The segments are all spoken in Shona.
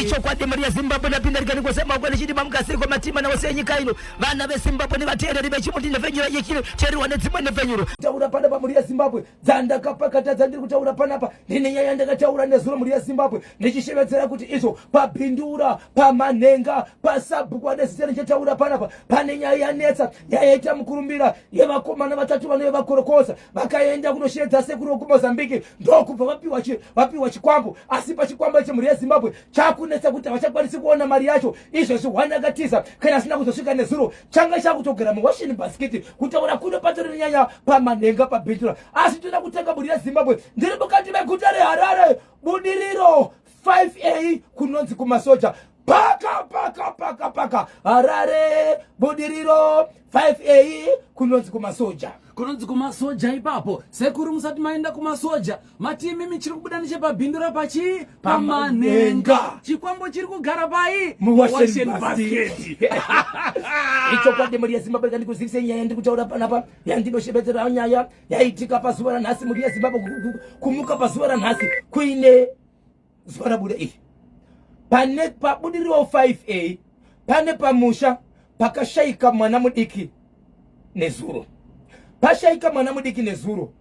Ichokwadi mhuri yeZimbabwe, ndapinda ndikanikosa maoko ndichiti mamuka sei kwamatima naose enyika ino, vana veZimbabwe nevateereri vechimuti nhepfenyuro yechiteererwa nedzimwe nhepfenyuro. Taura panapa mhuri yeZimbabwe, dzandakapakata dzandiri kutaura panapa ndine nyaya yandakataura nezuro mhuri yeZimbabwe, ndichishevedzera kuti izvo paBindura, paManhenga, pasabhuku ane zita richataura panapa, pane nyaya yanetsa, nyaya yaita mukurumbira yevakomana vatatu vanove vakorokoza vakaenda kunosheedza sekuru wekuMozambique, ndokubva vapiwa chikwambo. Asi pachikwambo ichi, mhuri yeZimbabwe, chakunetsa kuti havachakwanisi kuona mari yacho izvezvi. Hwani akatiza kana asina kuzosvika nezuro, changa chakutogara muwashing basket. Kutaura kuno patori nenyanya paManhenga, paBindura. Asi toda kutanga, mhuri yeZimbabwe, ndiri mukati meguta reHarare, Budiriro 5A, kunonzi kumasoja. Paka paka paka paka, Harare, Budiriro 5A, kunonzi kumasoja. Kunonzi kumasoja ipapo. Sekuru, musati maenda kumasoja, mati imimi chiri kubuda nechepabhindura pachi pamanhenga, chikwambo chiri kugara pai? Muwashing basket. Ichokwadi, mhuri yeZimbabwe, kandikuzivise nyaya yandiri kutaura panapa, yandinoshevedzera, nyaya yaitika pazuva ranhasi, mhuri yeZimbabwe. Kumuka pazuva ranhasi kuine zuva rabuda iri, pane paBudiriro 5A, pane pamusha pakashayika mwana mudiki nezuro. Pashayika mwana mudiki nezuro,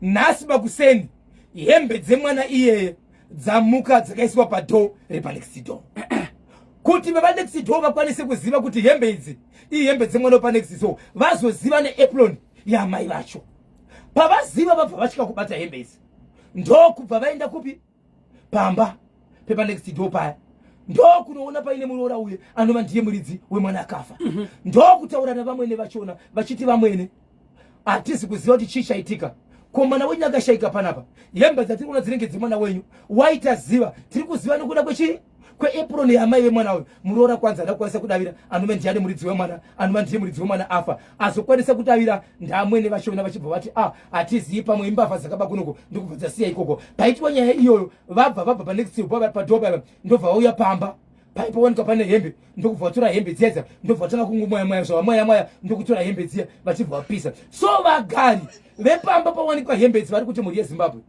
nhasi makuseni hembe dzemwana iyeye dzamuka dzakaiswa padoor repanext door. Kuti vepanext door vakwanise kuziva kuti hembe idzi ihembe dzemwana wepanext door, vazoziva neapron yamai vacho. Pavaziva, vabva vatya kubata hembe idzi, ndokubva vaenda kupi? Pamba pepanext door paya, ndokunoona paine muroora uye anova ndiye muridzi wemwana akafa. Ndokutaura navamwene vachona, vachiti, "Vamwene, hatisi kuziva kuti chii chaitika. Ko mwana wenyu akashayika panapa, hembe dzatiri kuona dzinenge dzemwana wenyu, waitaziva tiri kuziva nekuda kwechii? Kweapron yamai vemwana uyu." Muroora kwanza ada kukwanisa kudavira, anova ndiani muridzi wemwana, anova ndiye muridzi wemwana afa. Azokwanisa kudavira ndamwene vachona, vachibva vati, "A ah, hatizii, pamwe imbavha dzakaba kunoko, ndokubva dzasiya ikoko." Paitwa nyaya iyoyo, vabva panext padoor paiva, ndobva vauya pamba paipawanikwa pane hembe, ndokubva vatora hembe dziya, ndobva vatanga kungomwaya mwaya zvavamwaya mwaya, ndokutora hembe dziya, vachibva vapisa. So vagari vepamba pawanikwa hembe idzi vari kuti, "Mhuri yeZimbabwe,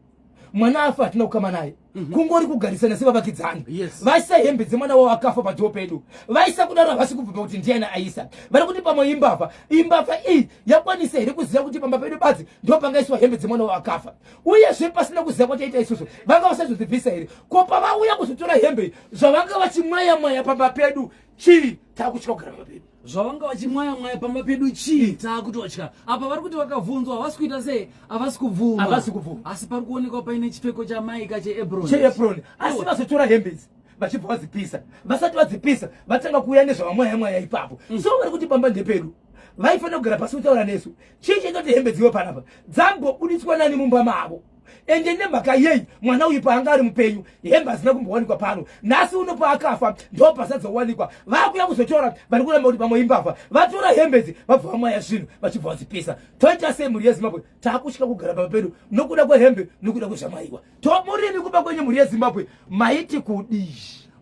mwana afa hatina kukama naye. Kungori kugarisana sevavakidzani. Vaisa hembe dzemwana wavo akafa padoor pedu. Vaisa kudaro, havasi kubvuma kuti ndiani aisa. Vari kuti pamwe imbavha. Imbavha iyi yakwanisa here kuziva kuti pamba pedu badzi ndo pangaiswa hembe dzemwana wavo akafa? Uyezve pasina kuziva kwataita isusu, vanga vasazodzibvisa here? Ko pavauya kuzotora hembe iyi, zvavanga vachimwaya mwaya pamba pedu chii? Taakutya kugara pamba pedu." Zvavanga vachimwaya mwaya pamba pedu chii? Taakutotya. Apa vari kuti vakabvunzwa, havasi kuita sei? Havasi kubvuma. Havasi kubvuma. Asi pari kuonekwa paine chipfeko chamaika cheapron. Cheapron. Asi vazotora hembe idzi, vachibva vadzipisa. Vasati vadzipisa, vatanga kuuya nezvavamwaya mwaya ipapo. So vari kuti pamba ndepedu, vaifanira kugara pasi kutaura nesu. Chii chaita kuti hembe dziwe panapa? Dzambobuditswa nani mumba mavo? Ende nemhaka yei mwana uyu paanga ari mupenyu hembe hazina kumbowanikwa pano? Nhasi uno paakafa ndo pasadzowanikwa. Vakuya kuzotora, vari kuramba kuti pamwe imbavha. Vatora hembe idzi, vabva vamwaya zvinhu, vachibva vadzipisa. Toita sei, mhuri yeZimbabwe? Taakusvika kugara pamba pedu nokuda kwehembe, nokuda kwezvamwaiwa. Tomurimi kumba kwenyu, mhuri yeZimbabwe, maiti kudii?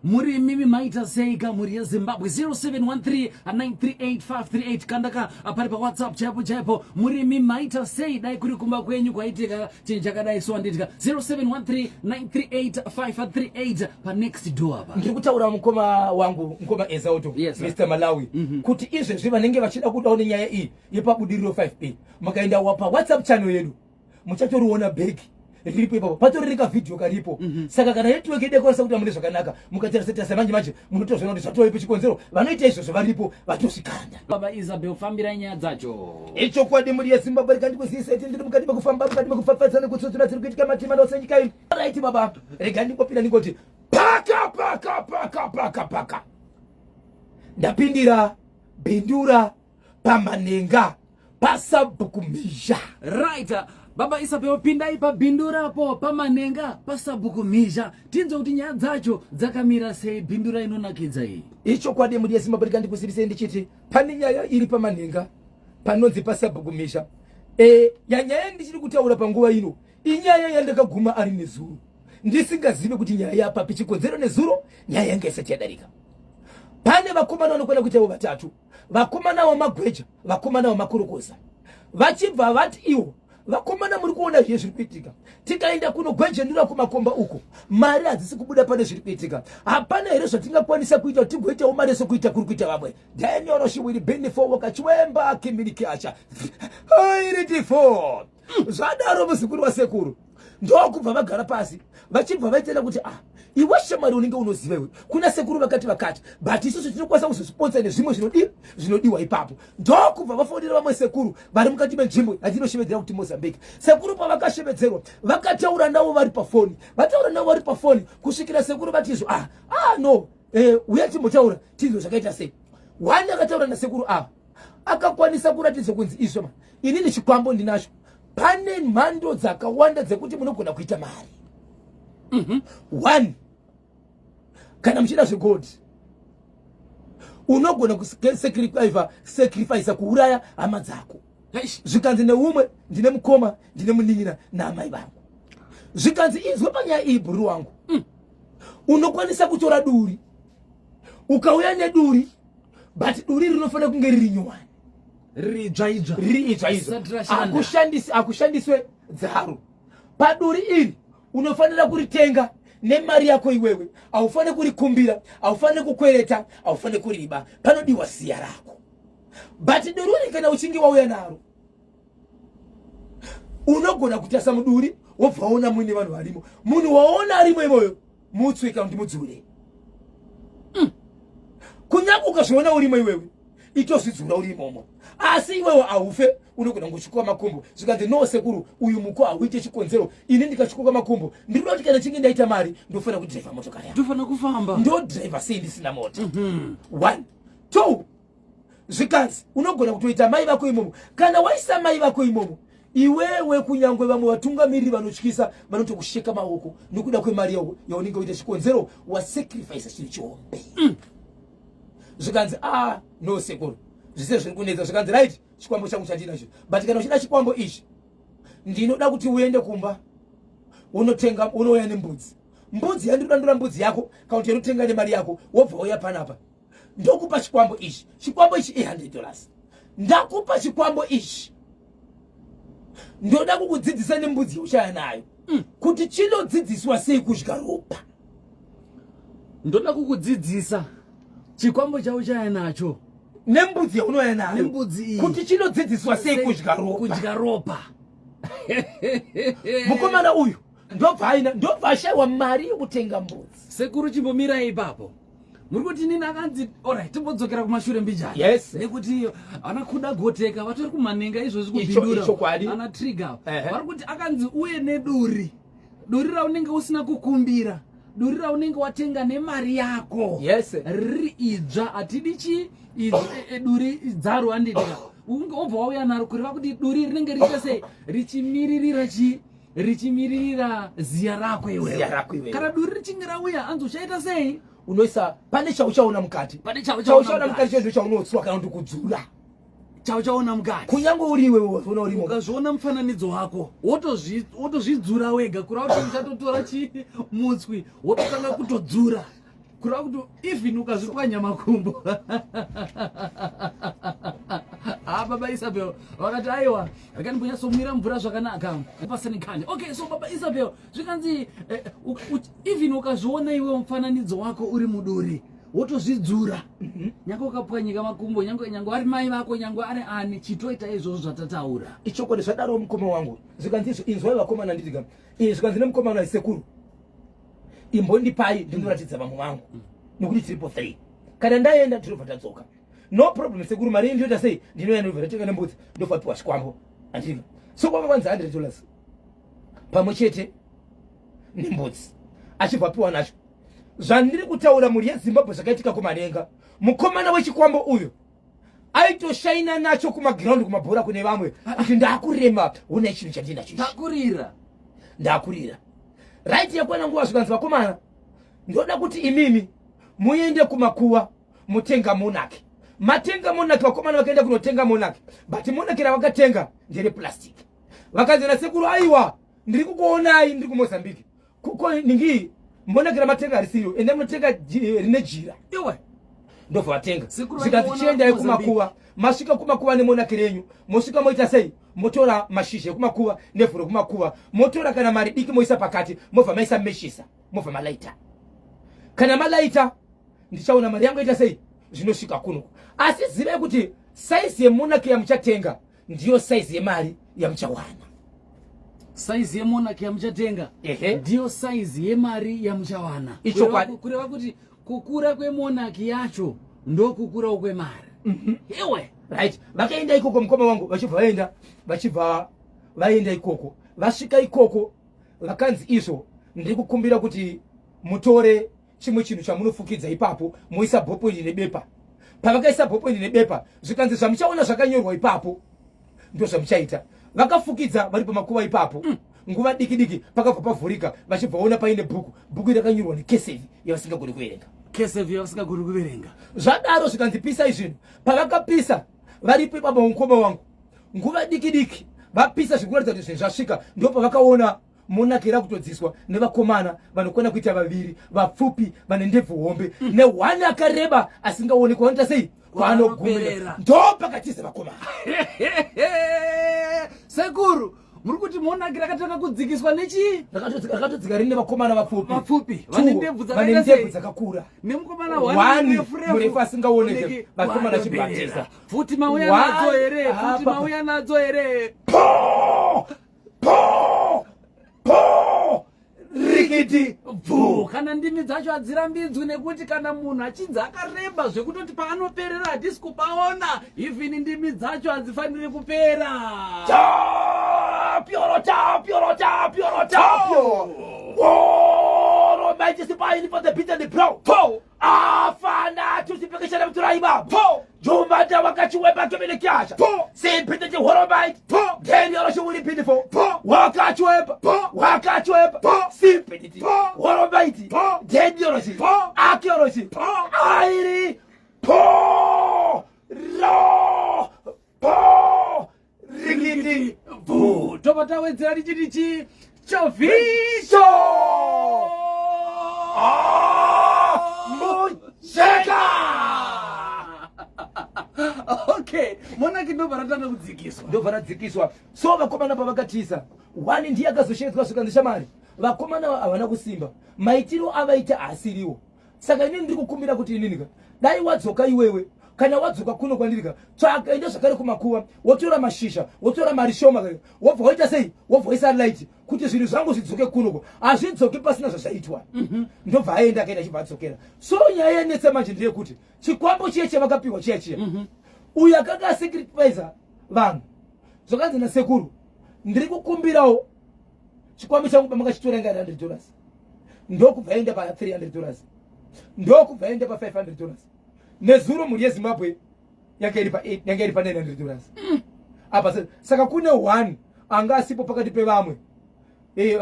Muri imimi maita seika, mhuri yeZimbabwe? 0713 938 kandaka pari paWhatsApp chaipo chaipo. Muri imi maita sei dai kuri kumba kwenyu kwaitika chinhu chakadai? So anditika 0713 938 538 panext door apa. Ndiri kutaura, mukoma wangu, mukoma Ezauto. Yes, sir. Mr Malawi, kuti izvezvi vanenge vachida kudawo nenyaya iyi yepaBudiriro 5A, mukaenda paWhatsApp channel yedu, muchatoriona bhegi riripo ipapo, patori rikavhidhiyo karipo. Saka kana network yedu yakwanisa kuti mune zvakanaka, mukatarisa manje manje, munotozviona kuti zvatovepo. Chikonzero vanoita izvozvo varipo, vatozvikanda. Baba Isabel, fambirai nyaya dzacho. Ichokwadi, mhuri yeZimbabwe, rikandikuzivisa iti ndiri mukati mekufamba, mukati mekupfapfadza nekutsutsura dziri kuitika matima ose nyika ino. Right baba, rega ndingopinda ndingoti paka paka paka paka paka. Ndapindira Bindura, paManenga, pasabhuku Mhizha. Right, baba Isabel, pindai pabhindurapo, paManenga, pasabhuku Mhizha, tinzwe kuti nyaya dzacho dzakamira sei. Bhindura inonakidza iyi. Ichokwadi, mhuri yeZimbabwe, rikandikuzivisei ndichiti pane nyaya iri paManhenga, panonzi pasabhuku Mhizha. Yanyaya ndichiri kutaura panguva ino inyaya yandakaguma ari nezuro ndisingazivi kuti nyaya yapapi. Chikonzero, nezuro nyaya yanga isati yadarika. Pane vakomana vanokwana kuita ivo vatatu, vakomana vamagweja, vakomana vamakurukuza, vachibva vati ivo Vakomana, muri kuona zviye zviri kuitika. Tikaenda kunogwenjenura kumakomba uko, mari hadzisi kubuda. Pane zviri kuitika, hapana here zvatingakwanisa kuita kuti tigoitawo mari sekuita kuri kuita vamwe? Daniel Shiwiri Benifo wakachiwemba kimiliki acha airitifo. Zvadaro, muzukuru wasekuru ndokubva vagara pasi, vachibva vaitenda kuti, ah, iwe shamwari, unenge unoziva iwe kuna sekuru vakati vakati, but isusu tinokwanisa kuzosponsa nezvimwe zvinodiwa ipapo. Ndokubva vafonera vamwe sekuru vari mukati menzvimbo yatinoshevedzera kuti Mozambique. Sekuru pavakashevedzerwa, vakataura navo vari pafoni, vataura navo vari pafoni kusvikira sekuru vati izvo, ah, ah, no, uya timbotaura tinzwe zvakaita sei. One akataura nasekuru ava akakwanisa kuratidza kunzi, izvo ma inini chikwambo ndinacho, pane mhando dzakawanda dzekuti munogona kuita mari. One, kana muchida zvegold, unogona kusacrifice, kuuraya hama dzako. Zvikanzi neumwe, ndine mukoma, ndine munin'ina naamai vangu. Zvikanzi, inzwe panyaya iyi, bhuru wangu, unokwanisa kutora duri, ukauya neduri, but duri rinofanira kunge riri nyowani. Riri idzva idzva. Riri idzva idzva. Risati rashanda. Akushandiswe dzaro paduri iri. Unofanira kuritenga nemari yako iwewe, haufaniri kurikumbira, haufaniri kukwereta, haufaniri kuriba. Panodiwa ziya rako. But duri kana uchinge wauya naro, unogona kutarisa muduri, wobva waona muine vanhu varimo. Munhu waona arimo imoyo, mutswe kana kuti mudzure. Kunyange ukazviona urimo iwewe, itozvidzura uri imomo, asi iwewe haufe. Unogona kungochikoka makumbo. Zvikanzi, no sekuru, uyu muko hauite chikonzero ini ndikachikoka makumbo. Ndiri kuda kuti kana chinge ndaita mari, ndofanira kudhiraivha motokari yangu. Ndofanira kufamba. Ndodhiraivha sei ndisina mota? One, two. Zvikanzi unogona kutoita mai vako imomo. Kana waisa mai vako imomo iwewe, kunyangwe vamwe vatungamiriri vanotyisa vanotokusheka maoko nokuda kwemari yaunenge uita chikonzero wasacrifice chinhu chihombe. Zvikanzi, a, no sekuru, zvise zviri kunetsa. Zvikanzi, right, chikwambo changu chandinacho, but kana uchida chikwambo ichi, ndinoda kuti uende kumba unotenga, unouya nembudzi. Mbudzi yandinoda, ndoda mbudzi yako kana kuti inotenga nemari yako, wobva uya panapa, ndokupa chikwambo ichi. Chikwambo ichi i$100. Ndakupa chikwambo ichi, ndoda kukudzidzisa nembudzi yauchaya nayo kuti chinodzidziswa sei kudya ropa. Ndoda kukudzidzisa chikwambo chauchaya nacho nembudzi yaunouya nayo nembudzi iyi kuti chinodzidziswa sei kudya ropa. Kudya ropa. Mukomana uyu ndobva aina, ndobva ashayiwa mari yekutenga mbudzi. Sekuru, chimbomirai ipapo. Muri kuti nini akanzi, alright, timbodzokera kumashure mbijana. Yes. Nekuti ana kuda goteka vatori kumanenga izvozvi. Icho- ichokwadi. Ana trigger Ehe. vari kuti akanzi uye neduri, duri raunenge usina kukumbira, duri raunenge watenga nemari yako, riri idzva. Hatidi chi duri dzaro, handitika? Unge obva wauya naro, kureva kuti duri rinenge riite sei? Richimiririra chi? Richimiririra ziya rako iwewe. Ziya rako iwewe. Kana duri richinge rauya, anzi uchaita sei? Unoisa, pane chauchaona mukati. Pane chauchaona mukati, chendo chaunotswa kana kuti kudzura. Chauchaona mukati. Kunyange uri iwewe wazoona urimo. Ukazviona mufananidzo wako, wotozvidzura wega, kureva kuti uchatotora chimutswi, wototanga kutodzura, kureva kuti even ukazvipwanya makumbo. Ha, baba Isabel vakati, aiwa, rekandimbonyatsomwira mvura zvakanaka pasenikani. Okay, so baba Isabel, zvikanzi even ukazviona iwe mufananidzo wako uri muduri, wotozvidzura, nyange ukapwanyika makumbo, nyange ari mai vako, nyange ari ani, chitoita izvozvo zvatataura. Ichokwadi. Zvadaro, mukoma wangu, zvikanzi izvo, inzwai vakomana, nditika zvikanzi nemukomana, sekuru, imbondipai ndinoratidza vamwe vangu nekuti tiripo 3. Kana ndaenda, tinobva tadzoka. No problem sekuru, mari iyi ndinoita sei? Ndinoenda, ndobva ndatenga nembudzi, ndobva piwa chikwambo, andika? So kwava kwanzi $100 pamwe chete nembudzi, achibva piwa nacho. Zvandiri kutaura, mhuri yeZimbabwe, zvakaitika kumanenga. Mukomana wechikwambo uyu aitoshaina nacho kumagiraundi, kumabhora, kune vamwe kuti, ndakurema, una chinhu chandinacho ichi. Takurira. Ndakurira. Right, yakwana nguva, zvikanzi, vakomana, ndoda kuti imimi muende kumakuva mutenga monaki. Matenga monaki, vakomana vakaenda kunotenga monaki, but monaki ravakatenga ndere plastic. Vakanzi nasekuru, aiwa, ndiri kukuonai, ndiri kuMozambique kuko, ningi monaki ramatenga harisiriyo, enda munotenga rine jira. Iwe. Ndobva vatenga, zvikanzi chiendai kumakuva. Masvika kumakuva nemonaki renyu, mosvika moita sei? Motora mashizha ekumakuva nevhu rekumakuva, motora kana mari diki moisa pakati, mobva maisa meshisa, mobva malaita. Kana malaita, ndichaona mari yangu ita sei, zvinosvika kuno. Asi zivai kuti saizi yemonaki yamuchatenga ndiyo saizi yemari yamuchawana. Saizi yemonaki yamuchatenga ndiyo saizi yemari yamuchawana. Ichokwadi. Kureva kuti kukura kwemonaki yacho ndokukurawo kwemari. Iwe. Right, vakaenda ikoko, mukoma wangu, vachibva vaenda, vachibva vaenda ikoko. Vasvika ikoko, vakanzi izvo ndiri kukumbira kuti mutore chimwe chinhu chamunofukidza ipapo, moisa bhopoindi nebepa. Pavakaisa bhopoindi nebepa, zvikanzi zvamuchaona zvakanyorwa ipapo ndo zvamuchaita. Vakafukidza vari pamakuva ipapo. Nguva diki diki pakabva pavhurika, vachibva vaona paine bhuku. Bhuku iri rakanyorwa necursive yavasingagoni kuverenga. Cursive yavasingagoni kuverenga. Zvadaro zvikanzi pisai zvinhu. Pavakapisa varipo ipapo, mukoma wangu, nguva diki diki vapisa, zvikuratidza kuti zvinhu zvasvika, ndo pavakaona monakira kutodziswa nevakomana vanokwana kuita vaviri, vapfupi, vane ndebvu hombe, nehwani akareba asingaonekwa vanoita sei, kwaanogumira. Ndo pakatiza vakomana. Sekuru, muri kuti monaki rakatanga kudzikiswa nechii? Rakatodzika rine vakomana vapfupi. Vapfupi vane ndebvu vane ndebvu dzakakura. Nemukomana wani murefu asingaoneke, vakomana chibatiza. Futi mauya nadzo here? Futi mauya nadzo here? Po po po, rikiti bvu. Kana ndimi dzacho hadzirambidzwi, nekuti kana munhu achinzi akareba zvekutoti paanoperera hatisi kupaona, even ndimi dzacho hadzifaniri kupera. Tapio, tapio, tapio, tapio. Oro mighty spine for the beat and the blow. Po. Afana tusipekeshana mtura ibapo. Po. Jumata wakachiweba kemene kyasha. Po. Simpite chihorobite. Po. Then yoro shiwuri beautiful. Po. Wakachiweba. Po. Wakachiweba. Po. Simpite. Po. Horobite. Po. Then yoro shi. Po. Akioro shi. Po. Airi. Po. Ro. Po. Rikiti. Bvu. Tobva tawedzera tichiti chi chovisho. Mucheka. Okay, monaki ndobva ratanga kudzikiswa. Ndobva radzikiswa. So vakomana pavakatiza, one ndiye akazoshedzwa, zvikanzi shamari, vakomana havana kusimba, maitiro avaita haasiriwo. Saka inini ndiri kukumbira kuti inini ka dai wadzoka iwewe, kana wadzoka kuno kwandiri ka, tsvaka, ende zvakare kumakuva, wotora mashizha, wotora mari shoma ka, wobva waita sei, wobva waisa light kuti zvinhu zvangu zvidzoke kunoko. Hazvidzoki pasina zvazvaitwa. Ndobva aenda, akaenda, achibva adzokera. So nyaya yanetsa manje ndeyekuti chikwambo chiye chavakapiwa chiya chiya, uyu akanga asacrifica vanhu, zvakanzi nasekuru, ndiri kukumbirawo chikwambo changu, pamakachitora inga $100, ndokubva enda pa $300, ndokubva enda pa $500. Nezuro, mhuri yeZimbabwe, yanga iri pa 8, yanga iri pa $900 apa. Saka kune one anga asipo pakati pevamwe.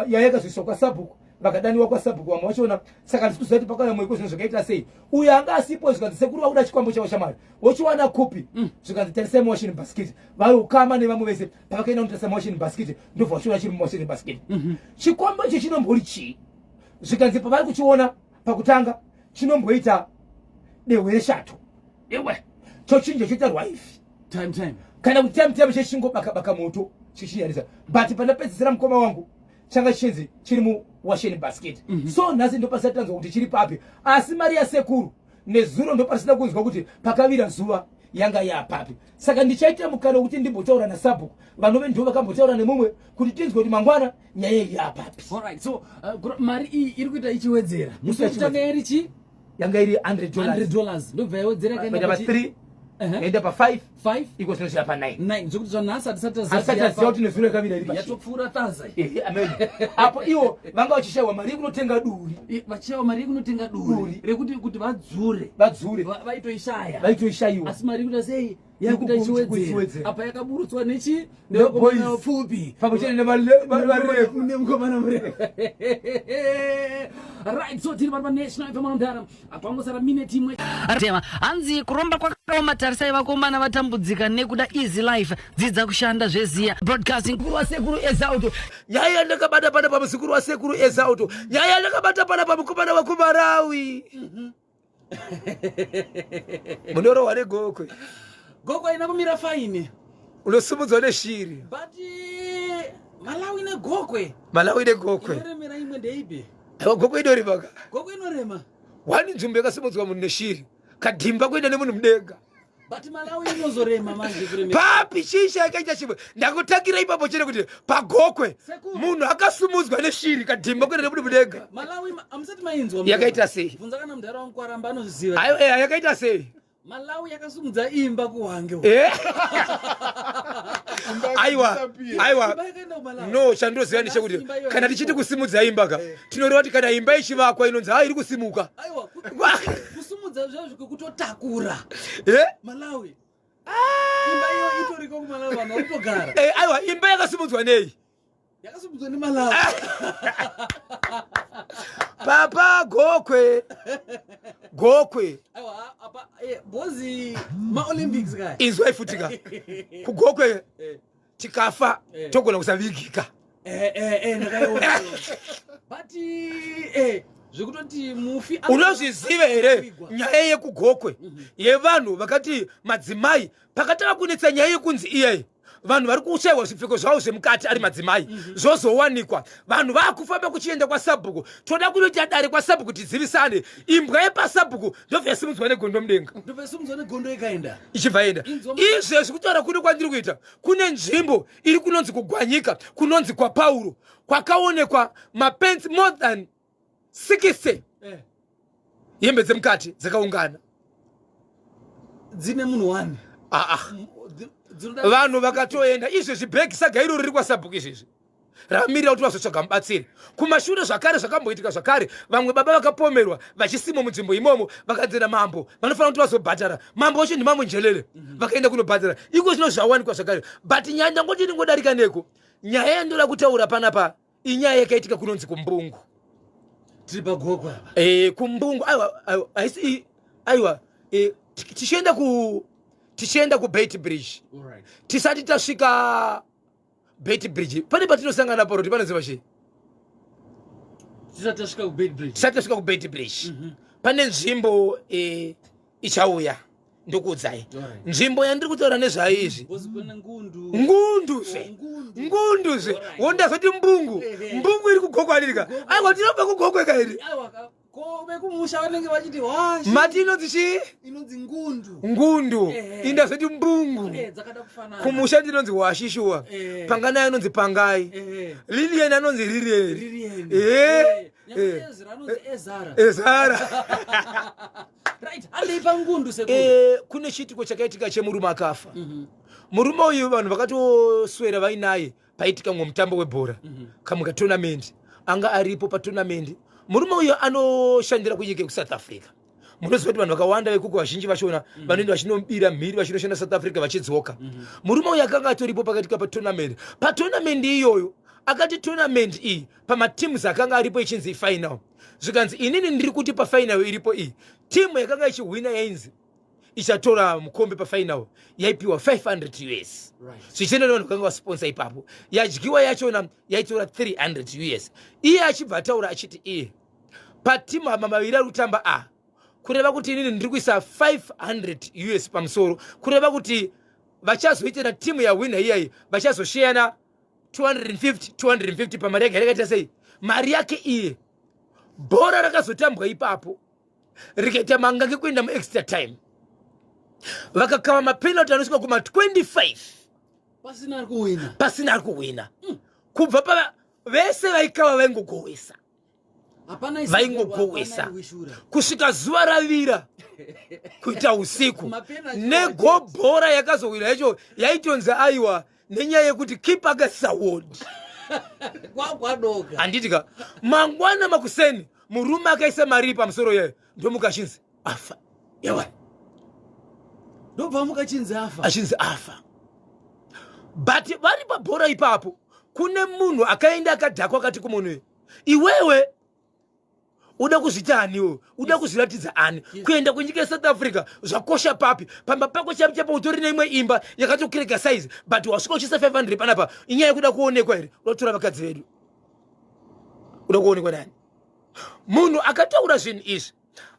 Yayakazoiswa kwasabhuku, vakadaniwa kwasabhuku vamwe vachona. Saka handisi kuziva kuti pakauya mweko zvinhu zvakaita sei. Uyo anga asipo, zvikanzi sekuru vakuda chikwambo chavo chamari, wochiwana kupi? Zvikanzi tarisai muwashing basket. Vari ukama nevamwe vese pavakaenda kunotarisa muwashing basket, ndobva vachiona chiri muwashing basket. Chikwambo ichi chinombori chii? Zvikanzi pavari kuchiona pakutanga chinomboita dehwe reshato, Iwe. Chochinja choita rwaifi. Time time. Kana kuti time time chechingobaka baka moto chichinyarisa, but pandapedzisira, mukoma wangu, changa chichinzi chiri muwashing basket. So nhasi ndopasati tanzwa kuti chiri papi, asi mari yasekuru nezuro ndopasina kunzwa kuti pakavira zuva yanga yapapi. Saka ndichaita mukana wekuti ndimbotaura nasabhuku, vanove ndo vakambotaura nemumwe, kuti tinzwe kuti mangwana nyaya iyi yapapi. Alright, so mari iyi iri kuita ichiwedzera. Musi wekutanga iri chi Yanga iri $100. $100, ndobva yawedzera ikaenda pa 3, yaenda pa 5, 5, iko zvinosvika pa 9. 9, zvekuti zvanhasi hatisati asati aziva kuti nezuro yakavira iri pashi. Yatopfuura taza. Ehe, amen. Apo iwo vanga vachishayiwa mari yekunotenga duri. Vachishayiwa mari yekunotenga duri Duri. rekuti kuti vadzure. Vadzure. Vaitoishaya. Vaitoishayiwa. Asi mari ikuita sei? Yakuita ichiwedzera. Ichiwedzera. Apa yakaburutswa nechi Neboys. nevakomana vapfupi pamwe chete nevarefu. Nemukomana murefu. Right, so tiri pano paNational FM mundara, kwangosara mineti imwe. Tema hanzi kuromba kwakaoma. Tarisai vakomana vatambudzika nekuda easy life. Dzidza kushanda zveziya broadcasting. Muzukuru wasekuru Ezauto, nyaya yandakabata pana pamuzukuru wasekuru Ezauto, nyaya yandakabata pana pamukomana wekuMarawi. Munorohwa negokwe. Gokwe haina kumira faini. Unosumudzwa neshiri. But Malawi negokwe. Malawi negokwe. Inoremera imwe ndeipi? Aiwa gokwe inorema ka. Gokwe inorema. Wani nzvimbo yakasimudzwa munhu neshiri. Kadhimba kuenda nemunhu mudenga. But Malawi inozorema manje kuremera. Papi chii chakaita chimwe? Ndakutangira ipapo chete kuti pagokwe munhu akasimudzwa neshiri kadhimba kuenda nemunhu mudenga. Malawi amusati mainzwa. Yakaita sei? Bvunza kana mudhara wangu kwaramba anozviziva. Ayo eh, yakaita sei? Malawi yakasimudza imba kuHwange. Eh? Aiwa, aiwa. No, chandinoziva ndechekuti kana tichiti kusimudza imba ka, eh. tinoreva kuti kana imba ichivakwa inonzi ha iri kusimuka. Aiwa, kusimudza zvazvo kutotakura. Eh? Malawi. Ah! Imba iyo itoriko kuMalawi vanhu vari kutogara. Eh, aiwa, imba yakasimudzwa nei? Yakasimudzwa neMalawi. Papa Gokwe. Gokwe. Aiwa, apa eh, bozi maOlympics kaya. Inzwai futi ka. KuGokwe eh. tikafa eh. togona kusavigika. Eh eh eh ndakaiona. But eh zvekutoti mufi unozviziva here nyaya yekugokwe mhm. yevanhu vakati madzimai pakatava kunetsa nyaya yekunzi iyeye vanhu vari kushaiwa zvipfeko zvavo zvemukati ari madzimai mhm. zvozowanikwa vanhu vaakufamba kuchienda kwasabhuku toda kunoita dare kwasabhuku tizivisane imbwa yepasabhuku ndobva yasimudzwa negondo mudenga ichibva enda izvezvi kutaura kuno kwandiri kuita kune nzvimbo iri kunonzi kugwanyika kunonzi kwapauro kwakaonekwa mapensi more than 60 eh. hembe dzemukati dzakaungana dzine munhu wani aa ah, ah. vanhu vakatoenda izvezvi bhegi saga iro riri kwasabhuku izvezvi ramirira kuti vazotsvaga mubatsiri kumashure zvakare zvakamboitika zvakare vamwe baba vakapomerwa vachisimo munzvimbo imomo vakanzena mambo vanofanira kuti vazobhadhara mambo wacho ndimambo njelele mhm. vakaenda kunobhadhara iko zvino zvawanikwa zvakare but nyaya ndangoti ndingodarika neko nyaya yandoda kutaura panapa inyaya yakaitika kunonzi kumbungu tiri pagokwe apa eh, kumbungu aiwa aiwa haisi aiwa eh, tichienda ku tichienda kubait bridge right. tisati tasvika bait bridge pane patinosangana paroti panoziva chii tisati tasvika kubait bridge tisati tasvika kubait bridge mm -hmm. pane nzvimbo eh, ichauya ndokuudzai nzvimbo yandiri kutaura nezvayo izvi ngunduzve ngunduzve wondazoti mbungu mbungu iri kugokwanirika aiwa tinobva kugokwe kairi mati inonzi chii ngundu indazoti mbungu kumusha ndinonzi washi shuwa panganai anonzi pangai lilian anonzi lilian ezara Right, handei pangundu sekuru. Eh, kune chiitiko chakaitika chemurume akafa mhm. murume mm -hmm. uyu vanhu vakatoswera vainaye paitika mumwe mutambo webhora mm -hmm. kamwe katournament anga aripo patournament murume uyu anoshandira kunyika yekusouth africa munoziva kuti vanhu vakawanda vekuko vazhinji vachona mm -hmm. vanoenda vachinobira mhiri vachinoshanda south africa vachidzoka mm -hmm. murume uyu akanga atoripo pakaitika patournament patournament iyoyo akati tournament iyi pamateams akanga aripo ichinzi ifinal zvikanzi inini ndiri kuti pafinal iripo iyi timu yakanga ichihwina yainzi ichatora mukombe pafinal yaipiwa 500 us zvichienda nevanhu vakanga vasponsa ipapo yadyiwa yachona yaitora 300 us iye achibva ataura achiti iye patimu ama maviri ari kutamba a kureva kuti inini ndiri kuisa 500 us pamusoro kureva kuti vachazoitira timu yahwina iyayi vachazosheyana 250 250 pamari yake yakaita sei mari yake iye bhora rakazotambwa ipapo rikaita manga kekuenda muextra time vakakava mapenalty anosvika kuma 25 pasina ari kuhwina pasina ari kuhwina mm. kubva pa vese vaikava vaingogowesa vaingogowesa kusvika zuva ravira kuita usiku negobhora yakazowira yacho yaitonzi aiwa nenyaya yekuti keep akasawodi handiti ka mangwana makuseni murume akaisa mari pamusoro yayo ndomuka achinzi afa yawa ndobva muka achinzi afa achinzi afa but vari pabhora ipapo kune munhu akaenda akadhakwa akati kumunhu iwewe uda kuzviita ani iwewe uda kuzviratidza ani kuenda kunyika yesouth africa zvakosha papi pamba pako chapo chapo utori neimwe imba yakatokirega size but wasvika uchiisa 500 panapa inyaya yekuda kuonekwa here uda kutora vakadzi vedu uda kuonekwa nani munhu akataura zvinhu izvi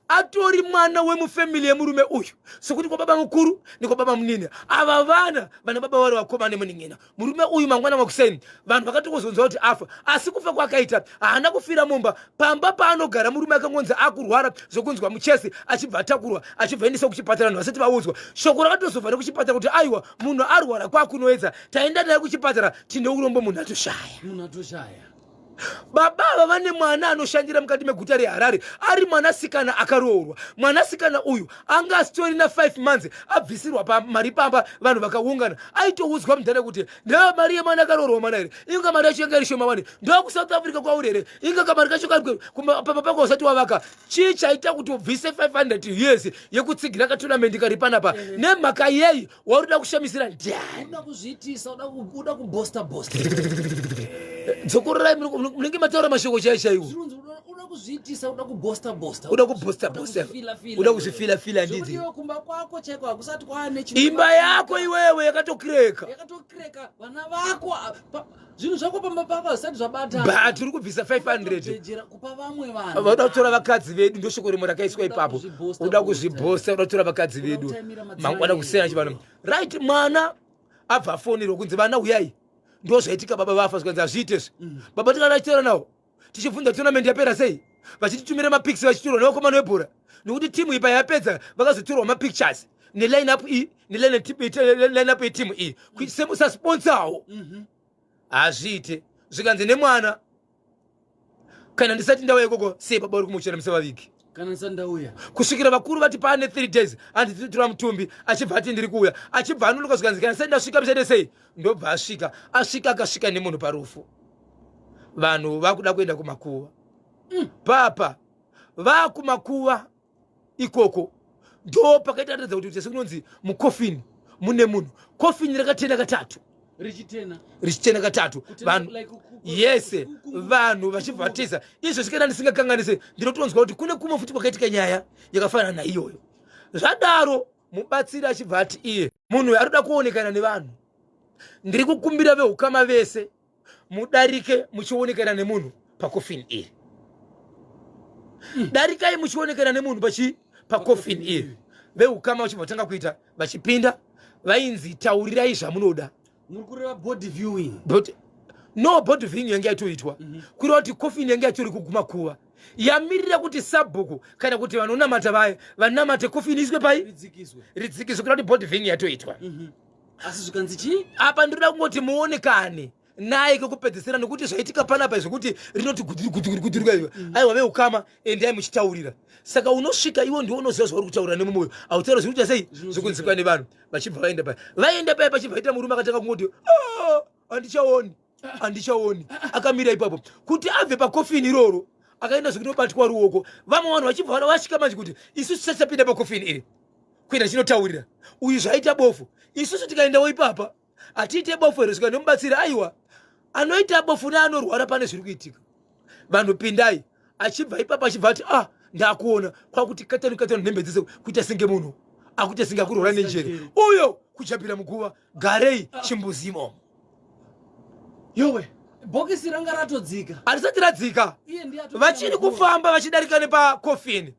Atori mwana wemufamily yemurume uyu, sekuti kwababa mukuru nekwababa munini. Ava vana vana baba vari vakoma nemunin'ina. Murume uyu mangwana makuseni vanhu vakatongozonzwa kuti afa, asi kufa kwakaita haana kufira mumba. Pamba paanogara murume akangonzi akurwara zvokunzwa muchesi, achibva atakurwa achibva endeswa kuchipatara. Vanhu vasati vaudzwa shoko rakatozobva nekuchipatara kuti aiwa, munhu arwara kwakunoedza, taenda naye kuchipatara, tine urombo, munhu atoshaya. Munhu atoshaya. Baba ava vane mwana anoshandira mukati meguta reHarare, ari mwanasikana akaroorwa. Mwanasikana uyu anga asitori na5 months abvisirwa pamari pamba. Vanhu vakaungana, aitoudzwa mudhara kuti ndeva mari yemwana akaroorwa mwana here? Inga mari yacho yanga iri shoma wani. NdokuSouth Africa kwauri here? Inga kamari kacho kari pamba pako usati wavaka. Chii chaita kuti ubvise 500 years yekutsigira katournament kari panapa? Nemhaka yei wauri kushamisira ndiani? Uda kuzviitisa, uda kubosta bosta. Dzokororai, munenge mataura mashoko chaiwo chaiwo. Zvinonzi uda kuzviitisa, uda kubosta bosta. Uda kubosta bosta, uda kuzvifila fila. Ndidzi ndidzi kumba kwako chaiko hakusati kwaane. Imba yako iwewe yakatokreka. Yakatokreka. Vana vako zvinhu zvako pamba pako hazvisati zvabata. But uri kubvisa 500. Bhejera kupa vamwe vanhu. Vauda kutora vakadzi vedu, ndoshoko rimwe rakaiswa Uda ipapo. kuzvibhosta Uda bosta. kuzvibhosta, uda kutora vakadzi Uda vedu. kutaimira madzimai Mangwana edu. kusiyana chivanhu. Right, mwana abva afonirwa kunzi vana uyai, ndo zvaitika, baba vafa. Zvikanzi hazviite zvi. Baba tikada tichitaura navo, tichibvunza tournament yapera sei, vachititumira mapics, vachitorwa nevakomana vebhora, nekuti timu iyi payapedza vakazotorwa mapictures neline up iyi neline up yetimu iyi semusasponsawo. Hazviite. Zvikanzi nemwana, kana ndisati ndauya ikoko, sei baba uri kumuchera musavavigi? Kana ndisati ndauya. Kusvikira vakuru vati paane 3 days andititora mutumbi, achibva ati ndiri kuuya, achibva anonoka. Zvikanzi kana ndisati ndasvika muchaite sei? Ndobva asvika. Asvika, akasvika nemunhu parufu. Vanhu vakuda kuenda kumakuva. Papa vakumakuva ikoko ndo pakaita ratidza kuti sekunonzi mukofini mune munhu. Kofini rakatena katatu. Richitena. Richitena katatu. Kutena. Vanhu like yese vanhu vachibva izvo. Zvikana ndisingakanganise, ndinotonzwa kuti kune kumwe futi kwakaitika nyaya yakafanana naiyoyo. Zvadaro mubatsiri achibva ati iye munhu uyu arikuda kuonekana nevanhu, ndiri kukumbira veukama vese mudarike muchionekana nemunhu pakofini iri. Darikai muchionekana nemunhu pachi pakofini iri. Veukama vachibva vatanga kuita vachipinda, vainzi taurirai zvamunoda. Muri kureva body viewing? But no body viewing yange yaitoitwa, kureva kuti kofini yange yatori kuguma kuva yamirira kuti sabhuku kana kuti vanonamata vaye vanamate, kofini iswe pai? Ridzikiswe. Ridzikiswe. Kureva kuti body viewing yatoitwa. Asi zvikanzi chii? Apa ndinoda kungoti muonekane naye kekupedzisira, nekuti zvaitika panapa zvekuti rinoti gudiri gudiri gudiri iwe. Aiwa, veukama endai muchitaurira. Saka unosvika iwe ndiwe unoziva zvauri kutaura nemumwoyo, hautaura zviri kuita sei, zvekunzikwa nevanhu. Vachibva vaenda paya, vaenda paya, pachibva vaita murume akatanga kungoti, "Ah, handichaoni, handichaoni." Akamira ipapo kuti abve pakofini iroro, akaenda zvekunobatwa ruoko. Vamwe vanhu vachibva vasvika manje kuti isusu tisati tapinda pakofini iri kuenda chinotaurira uyu zvaita bofu, isusu tikaendawo ipapa hatiite bofu here? Svika nomubatsiri, aiwa, anoita bofu neanorwara pane zviri kuitika, vanhu pindai. Achibva ipapo achibva ati, ah, ndakuona. Kwakuti katanu katanu nhembe dzese, kuita senge munhu akuita senge akurwara nenjere uyo, kujambira muguva, garei chimbuzi imomo. Yowe, bhokisi ranga ratodzika. Harisati radzika. Iye ndiye Vachiri kufamba vachidarika nepakofini,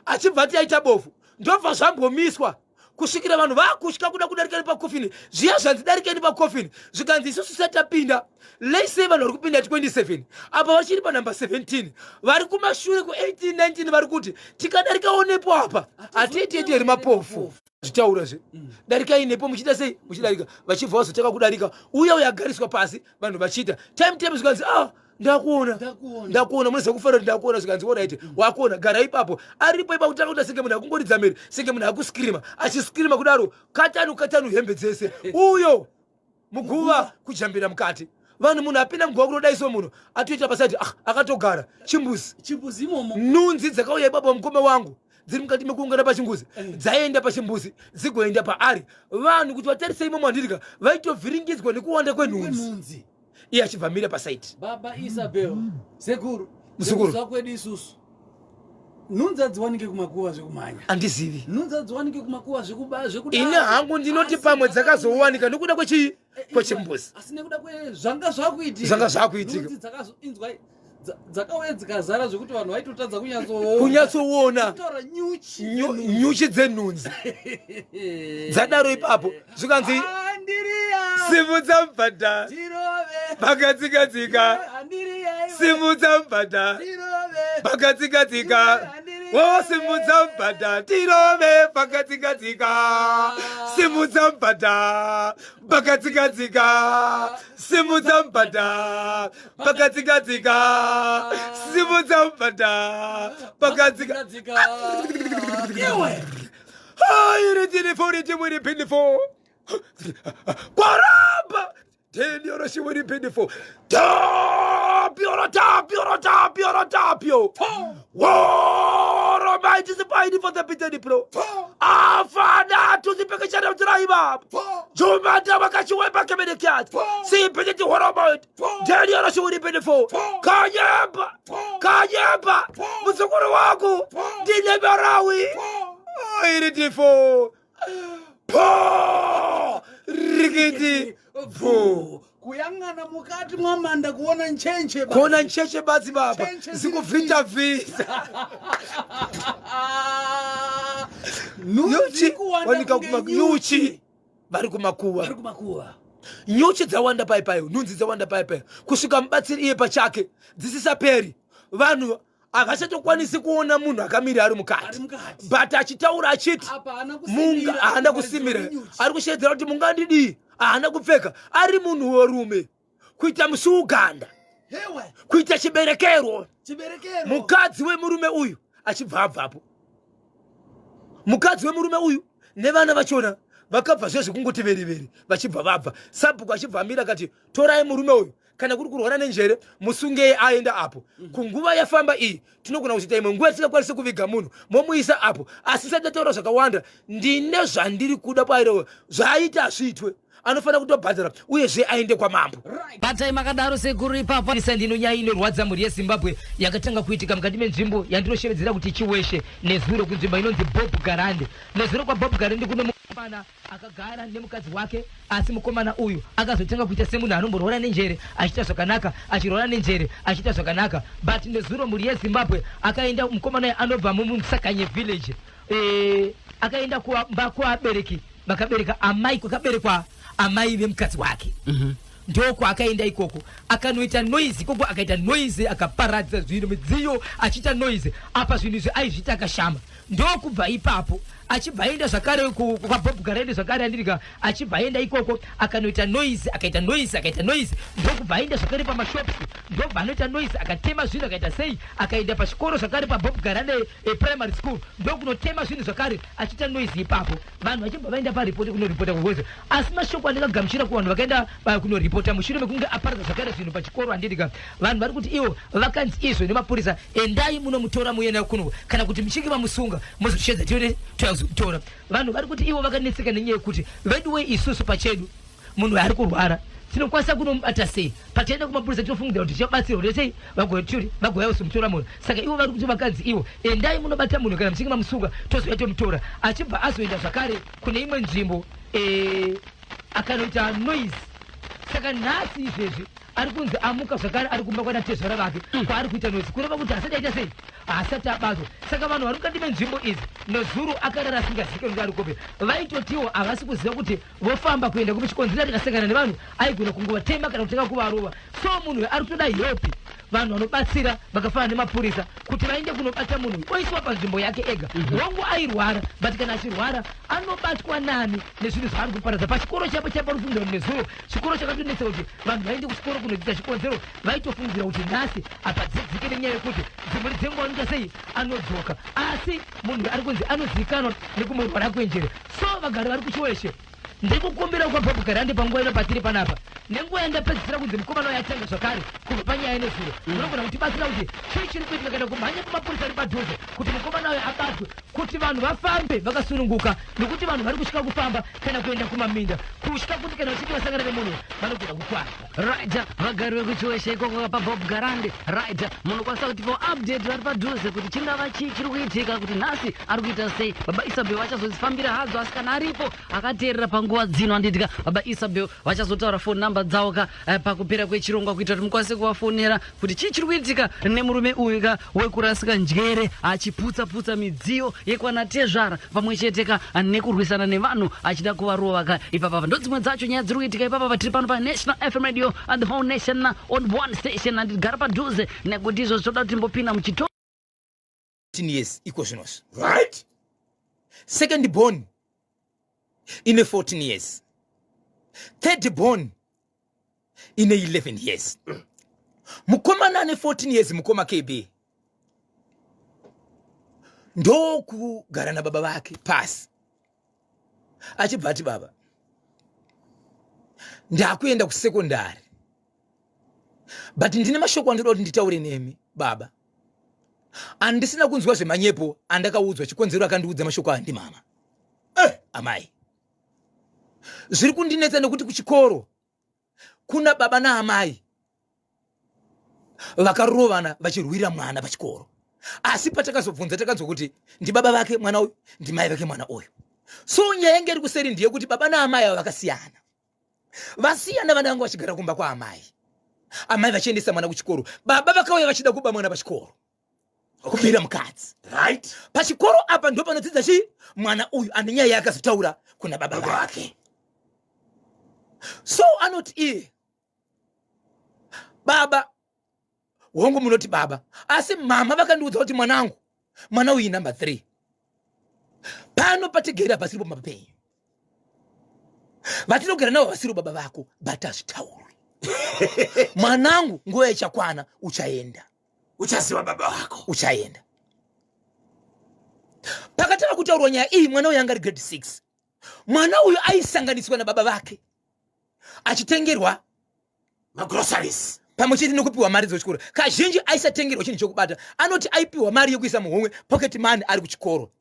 achibva ati aita bofu. Ndobva zvambomiswa kusvikira vanhu vakutya kuda kudarika nepakofini. Zviya zvanzi darikai nepakofini, zvikanzi isusu tisati tapinda, leisei vanhu vari kupinda 27 apa vachiri panhamba 17, vari kumashure ku18 19 vari kuti tikadarikawo nepo apa hatiiti here mapofu? Zvitaura zve darikai nepo muchiita sei, muchidarika. Vachibva vazotanga kudarika, uya uya agariswa pasi, vanhu vachiita time time. Zvikanzi, ah, ndakuona. Ndakuona. Ndakuona, munoziva kufanira kuti ndakuona. Zvikanzi alright, wakuona, gara ipapo. Aripo ipapo kutanga kuita senge munhu akungoridza mhere, senge munhu akuskrima. Achiskrima kudaro, katanu katanu hembe dzese, uyo muguva, kujambira mukati. Vanhu, munhu apinda muguva kunodaiso, munhu atoita pasaiti, ah, akatogara chimbuzi. Chimbuzi imomo. Nhunzi dzakauya ipapo, mukoma wangu, dziri mukati mekuungana pachimbuzi, dzaenda pachimbuzi, dzigoenda paari. Vanhu kuti vatarise imomo, handirika vaitovhiringidzwa nekuwanda kwenhunzi. Kwenhunzi. Iye achibva mira pasaiti. Baba Isabel, sekuru. Muzukuru. Sekuziva kwedu isusu, nhunzi hadziwanike kumakuva zvekumhanya. Handizivi. Nhunzi hadziwanike kumakuva zvekuba zvekudaro. Ini hangu ndinoti pamwe dzakazowanika nekuda kwechii? Kwechimbuzi. Asi nekuda kwezvanga zvakuitika. Zvanga zvakuitika. Nhunzi dzakazoinzwa. Dzakauya dzikazara zvekuti vanhu vaitotadza kunyatsoona. Kunyatsoona. Kutaura nyuchi. Nyuchi dzenhunzi. Dzadaro ipapo zvikanzi Andiriya. Simudza mubhadha. Tirove. Pakatsika-tsika. Andiriya. Simudza mubhadha. Tirove. Pakatsika-tsika. Wo simudza mubhadha tirove pakatsika-tsika. Simudza mubhadha pakatsika-tsika. Simudza mubhadha pakatsika-tsika. Simudza mubhadha pakatsika. Dzika. Iwe. Hai ritiri fo riti wiri pindi fo. Kwaramba. Teni oro shi wiri pindi fo. Tapio ro tapio ro tapio ro tapio. Woro maiti sipaini for the piteni pro. Afana tuzipekeshana utiraiba. Jumata wakachiwepa kemene kiati. Sipete horomoid. Teni oro shi wiri pindi fo. Kanyemba. Kanyemba. Muzukuru wangu. Ndine marawi. Iri tifo. Po. Rikiti. Bvu. Kuyang'ana mukati mwamanda kuona nchenche. Kuona ncheche badzi baba. Ncheche Zikuvhita vhita. Nyuchi Nyuchi. kuwanda Wanika kunge kuma nyuchi. Vari kumakuwa. Vari kumakuwa. Nyuchi dzawanda paipayo, nhunzi dzawanda paipayo. Kusvika mubatsiri iye pachake dzisisaperi. Vanhu havachatokwanisi kuona munhu akamira ari mukati. Ari mukati. But achitaura achiti Apa haana munga kusimira, haana kusimira. nyuchi. Ari kushedzera kuti mungandidii, haana kupfeka, ari munhu werume, kuita musi Uganda, Hewe. kuita chiberekero. Chiberekero. Mukadzi wemurume uyu achibva abvapo, mukadzi wemurume uyu nevana vachona vakabva zvezve kungoti veriveri vachibva vabva. Sabhuku achibva amira akati, torai murume uyu, kana kuri kurwara nenjere musungei aenda apo. Kunguva yafamba iyi tinogona kuzoita imwe nguva tisingakwanisi kuviga munhu, momuisa apo. Asi sati ndataura zvakawanda, ndine zvandiri kuda pairo zvaaita hazviitwe, anofanira kutobhadhara uyezve aende kwamambo. Batai makadaro sekuru ipapo. Isa ndino nyaya inorwadza mhuri yeZimbabwe yakatanga kuitika mukati menzvimbo yandinoshevedzera kuti Chiweshe nezuro, kunzvimbo inonzi Bob Garande. Nezuro kwaBob Garande kune mukomana akagara nemukadzi wake, asi mukomana uyu akazotanga kuita semunhu anomborwara nenjere, achiita zvakanaka, achirwara nenjere, achiita zvakanaka. But nezuro mhuri yeZimbabwe akaenda, mukomana uyu anobva muMusakanye village, akaenda kumba kuvabereki vakabereka amai, kwakaberekwa amai vemukadzi wake. Ndokwaakaenda ikoko akanoita noise ikoko, akaita noise, akaparadza zvinhu, midziyo, achiita noise apa. Zvinhu izvi aizviita akashama. Ndokubva ipapo achibva aenda zvakare kwaBob Garande zvakare, andirika, achibva aenda ikoko akanoita noise, akaita noise, akaita noise. Ndokubva aenda zvakare pamashops, ndobva anoita noise, akatema zvinhu, akaita sei. Akaenda pachikoro zvakare paBob Garande primary school, ndokunotema zvinhu zvakare, achiita noise ipapo. Vanhu vachibva vaenda paripoti kunoripota kukweze. Asi mashoko andakagamuchira kuvanhu vakaenda kunoripota mushure mekunge aparadza zvakare zvinhu pachikoro, handitika, vanhu vari kuti ivo vakanzi izvo nemapurisa, endai munomutora muye nayo kuno, kana kuti muchinge mamusunga mozoshedza tione toyazomutora. Vanhu vari kuti ivo vakanetseka nenyaya yekuti veduwe, isusu pachedu munhu ari kurwara tinokwanisa kunomubata sei? Patienda kumapurisa tinofungidzira kuti tichabatsirwa kuti sei vagoturi vagouya kuzomutora munhu. Saka ivo vari kuti vakanzi ivo, endai munobata munhu, kana muchinge mamusunga tozouya tomutora. Achibva azoenda zvakare kune imwe nzvimbo, akanoita noise. Saka nhasi izvezvi ari kunzi amuka zvakare ari kumba kwanatezvara vake kwaari kuita noise, kureva kuti asati aita sei, haasati abatwa. Saka vanhu vari mukati menzvimbo idzi, nezuro akarara asingazikanwi kuti ari kupi. Vaitotiwo havasi kuziva kuti vofamba kuenda kupi, chikonzero tikasangana nevanhu aigona kungovatema kana kutanga kuvarova. So munhu uyu ari kutoda help, vanhu vanobatsira vakafanana nemapurisa kuti vaende kunobata munhu uyu, oiswa panzvimbo yake ega. Hongu airwara, but kana achirwara anobatwa nani nezvinhu zvaari kuparadza pachikoro chaipo chaipo? Ari kufungira kuti nezuro chikoro chakatonetsa kuti vanhu vaende kuchikoro kunodzidza, chikonzero vaitofungira kuti nhasi hapadzidzike nenyaya yekuti dzimweni dzenguva anoita sei, anodzoka. Asi munhu ari kunzi anozivikanwa nekumurwara kwenjere. So vagari vari kuChiweshe, ndikukumbira kwaBob Garande panguva ino patiri panapa, nenguva yandapedzisira kunzi mukomana uyu atanga zvakare kubva panyaya nezuro, munogona kutibatsira kuti chii chiri kuitika, kana kumhanya kumapurisa ari padhuze kuti mukomana uyu abatwe, kuti vanhu vafambe vakasununguka, nekuti vanhu vari kusvika kufamba kana kuenda kumaminda, kusvika kuti kana vachinge vasangana nemunhu vanogona kukwara. Right, vagari vekuChiweshe ikoko paBob Garande, right, munokwanisa kutipawo update vari padhuze kuti chingava chii chiri kuitika, kuti nhasi ari kuita sei. Baba Isabel vachazodzifambira hadzo, asi kana aripo akateerera panguva dzino, handitika, baba Isabel vachazotaura phone number. namba dzavo ka eh, pakupera kwechirongwa kuitira kuti mukwanise kuvafonera kuti chii chiri kuitika nemurume uyu ka wekurasika njere achiputsa putsa midziyo yekwana tezvara pamwe chete ka nekurwisana nevanhu achida kuvarova ka ipapapa. Ndodzimwe dzacho nyaya dziri kuitika ipapapa. Tiri pano paNational FM Radio and the whole nation on one station, and tigara padhuze nekuti izvo zvitoda kuti timbopinda muchito 14 years iko zvinozvi. Right. Second born ine 14 years, third born ine 11 years. Mukomana ane 14 years, mukoma KB, ndokugara nababa vake pasi, achibva ati, "Baba, ndakuenda kusekondari, but ndine mashoko andoda kuti nditaure nemi baba, andisina kunzwa zvemanyepo andakaudzwa. Chikonzero akandiudza mashoko aya ndimama." Amai, zviri kundinetsa nekuti kuchikoro kuna baba naamai vakarovana vachirwira mwana pachikoro, asi patakazobvunza takanzwa kuti ndibaba vake mwana uyu, ndimai vake mwana uyu. So nyaya yange iri kuseri ndeyekuti baba naamai ava vakasiyana, vasiyana, vana vangu vachigara kumba kwaamai, amai vachiendesa mwana kuchikoro. Baba vakauya vachida kuba mwana pachikoro, kubira mukadzi. Pachikoro apa ndo panodzidza chii mwana uyu ane nyaya yaakazotaura kuna baba vake. So anoti iye, "Baba hongu, munoti baba, asi mama vakandiudza kuti mwanangu, mwana uyu number 3 pano patigere hapasiri pamba penyu, vatinogara navo vasiri baba vako, but hazvitaurwi. Mwanangu, nguva ichakwana uchaenda, uchaziva baba vako." Uchaenda. Pakatanga kutaurwa nyaya iyi, mwana uyu anga ari grade 6. Mwana uyu aisanganiswa nababa vake achitengerwa magroceries pamwe chete nekupiwa mari dzechikoro. Kazhinji aisatengerwa chinhu chokubata. Anoti aipiwa mari yekuisa muhomwe, pocket money, ari kuchikoro.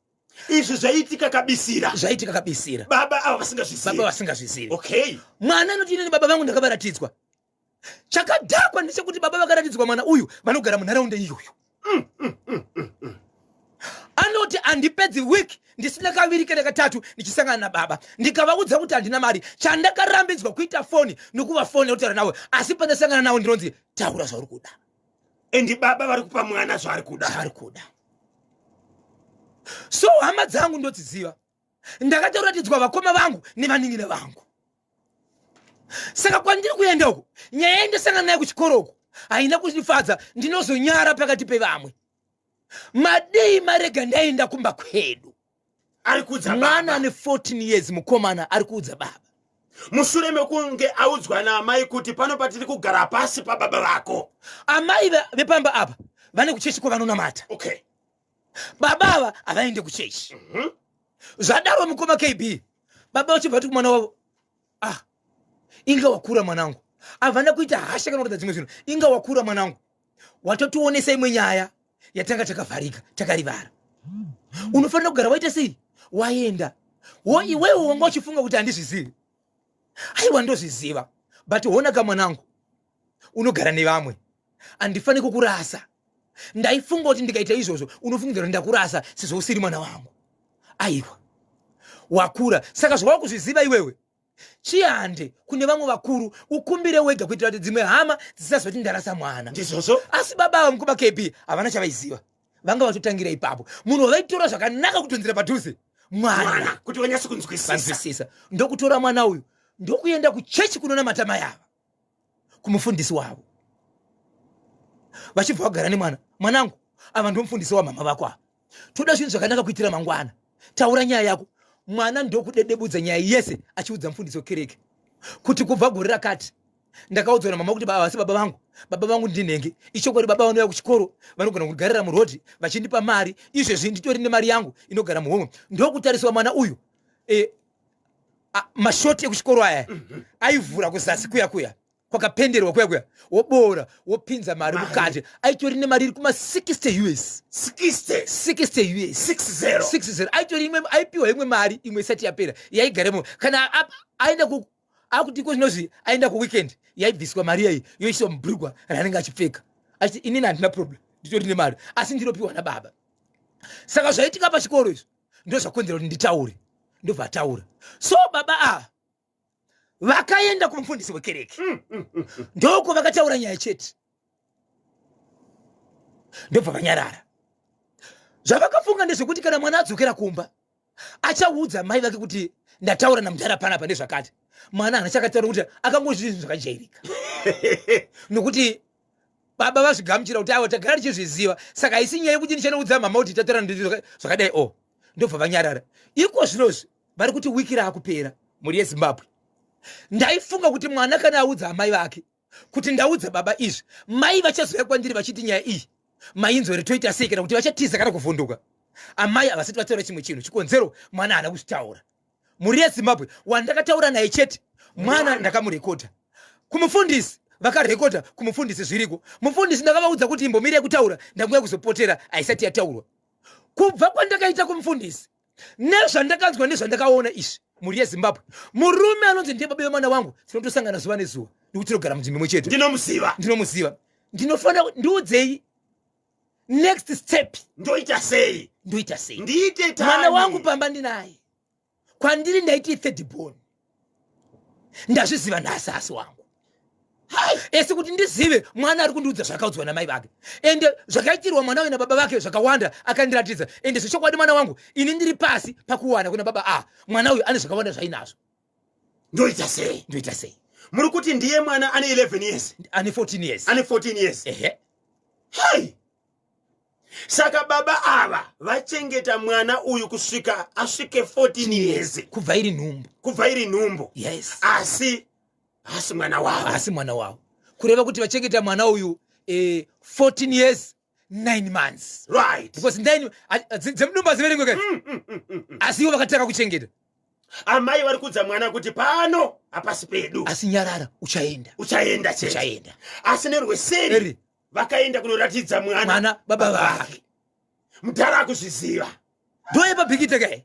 Izvi zvaiitika kabisira? Zvaiitika kabisira. Baba ava vasingazvizivi? Baba vasingazvizivi. Mwana anoti, "Inini baba vangu ndakavaratidzwa." Chakadhakwa ndechekuti baba vakaratidzwa mwana uyu vanogara munharaunda iyoyo. Anoti, "Handipedzi week ndisina kaviri kana katatu ndichisangana nababa, ndikavaudza kuti handina mari. Chandakarambidzwa kuita foni nokuvafoni nekutaura navo, asi pandasangana navo ndinonzi, 'Taura zvauri kuda.'" And baba vari kupa mwana zvaari kuda. Zvaari kuda. So hama dzangu ndodziziva, ndakatoratidzwa vakoma vangu nevanin'ina vangu. Saka kwandiri kuenda uku, nyaya yandasangana nayo kuchikoro uku haina kundifadza, ndinozonyara pakati pevamwe. Madii marega ndaenda kumba kwedu?" Ari kuudza Mwana baba. ane 14 years, mukomana ari kuudza baba. Mushure mekunge audzwa naamai kuti pano patiri kugara pasi pababa vako. Amai vepamba apa vane kuchechi kwavanonamata. Baba ava havaende kuchechi. Zvadaro, mukoma KB, baba vachibva vati kumwana wavo, "Ah, inga wakura mwanangu." Havana kuita hasha kana kuita dzimwe zvinhu. "Inga wakura mwanangu, watotionesa imwe nyaya yatanga takavharika takarivara. Unofanira kugara waita sei, waenda wo. Iwewe wanga uchifunga kuti handizvizivi. Aiwa, ndozviziva, but honaka mwanangu, unogara nevamwe, handifani kukurasa. Ndaifunga kuti ndikaita izvozvo unofungidzira kuti ndakurasa sezvo usiri mwana wangu. Aiwa, wakura, saka zvawava kuzviziva iwewe, chihande kune vamwe vakuru ukumbire wega kuitira kuti dzimwe hama dzisazoti ndarasa mwana." Ndizvozvo. Asi baba ava, mukoma KB, havana chavaiziva. Vanga vatotangira ipapo. Munhu wavaitora zvakanaka kutonzera padhuze mwana. Mwana kuti vanyatse kunzwisisa. Vanzwisisa. Ndokutora mwana uyu, ndokuenda kuchechi kunonamata mai ava, kumufundisi wavo. Vachibva vagara nemwana. "Mwanangu, ava ndomufundisi wamama vako ava. Toda zvinhu zvakanaka kuitira mangwana. Taura nyaya yako." Mwana ndokudedebudza nyaya yese, achiudza mufundisi wekereke kuti kubva gore rakati ndakaudzwa namama kuti baba vasi baba vangu, baba vangu ndinhenge. Ichokwadi, baba vanouya kuchikoro, vanogona kugarira murodhi vachindipa mari. Izvezvi nditori nemari yangu inogara muhomwe." Ndokutariswa mwana uyu, mashoti ekuchikoro aya aivhura kuzasi kuya kuya kwakapenderwa kuya kuya, woboora, wopinza mari mukati. Aitori nemari iri kuma 60 US. 60? 60 US. 60? 60. Aitori imwe, aipiwa imwe mari, imwe isati yapera yaigaremo. Kana aenda ku akuti iko zvinozvi aenda kuweekend, yaibviswa mari yayi yoiswa mubrugwa raanenge achipfeka, achiti, "Inini handina problem, nditori nemari, asi ndinopiwa nababa. Saka zvaitika pachikoro izvo ndo zvakonzera kuti nditaure." Ndobva ataura. So baba ava Vakaenda kumufundisi wekereke, ndoko vakataura nyaya chete, ndobva vanyarara. Zvavakafunga ndezvekuti kana mwana adzokera kumba achaudza mai vake kuti ndataura namudhara panapa ndezvakati. Mwana haana chakataura, kuti akangozvii zvinhu zvakajairika, nokuti baba vazvigamuchira kuti aiwa, tagara tichizviziva, saka haisi nyaya yekuti ndichanoudza mama kuti tataura zvakadai. O, ndobva vanyarara. Iko zvinozvi vari kuti wiki raakupera, mhuri yeZimbabwe. Ndaifunga kuti mwana kana audza amai vake kuti ndaudza baba izvi, mai vachazouya kwandiri vachiti nyaya iyi mainzwa here, toita sei, kana kuti vachatiza kana kuvhunduka. Amai havasati vataura chimwe chinhu. Chikonzero, mwana haana kuzvitaura, mhuri yeZimbabwe. Wandakataura naye chete mwana, ndakamurekodha kumufundisi, vakarekodha kumufundisi, zviriko. Mufundisi ndakavaudza kuti imbomirei kutaura, ndanguya kuzopotera, haisati yataurwa. Kubva kwandakaita kumufundisi nezvandakanzwa nezvandakaona izvi, mhuri yeZimbabwe, murume anonzi ndiye baba vemwana wangu tinotosangana zuva nezuva nekuti tinogara munzvimbo imwe chete. Ndinomuziva. Ndinomuziva. Ndinofanira, ndiudzei next step. Ndoita sei? Ndoita sei? Ndiite mwana tani. Wangu pamba ndinaye. Kwandiri ndaiti third born, ndazviziva nhasi asi wangu. Esi kuti ndizive, mwana ari kundiudza zvakaudzwa namai vake, ende zvakaitirwa mwana uyu nababa vake zvakawanda akandiratidza. Ende zvechokwadi mwana wangu, ini ndiri pasi pakuwana kuna baba. A, mwana uyu ane zvakawanda zvainazvo. Ndoita sei? Ndoita sei? Muri kuti ndiye mwana ane 11 years? Ane 14 years. Ane 14 years. Ehe. Hai, saka baba ava vachengeta mwana uyu kusvika asvike 14 years? Kubva iri nhumbu. Kubva iri nhumbu. Yes. Asi hasi mwana wavo. Asi mwana wavo, kureva kuti vachengeta mwana uyu 14 years 9 months. Because 9 dzemudumbu hadziverengwe kai, asi ivo vakatanga kuchengeta. Amai vari kuudza mwana kuti pano hapasi pedu. Asi nyarara, uchaenda. Uchaenda chete. Uchaenda. Asi nerweseri Eri. vakaenda kunoratidza mwana, mwana baba vake. Mudhara akuzviziva. Ndoyepabhikite kai.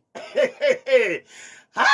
Ha!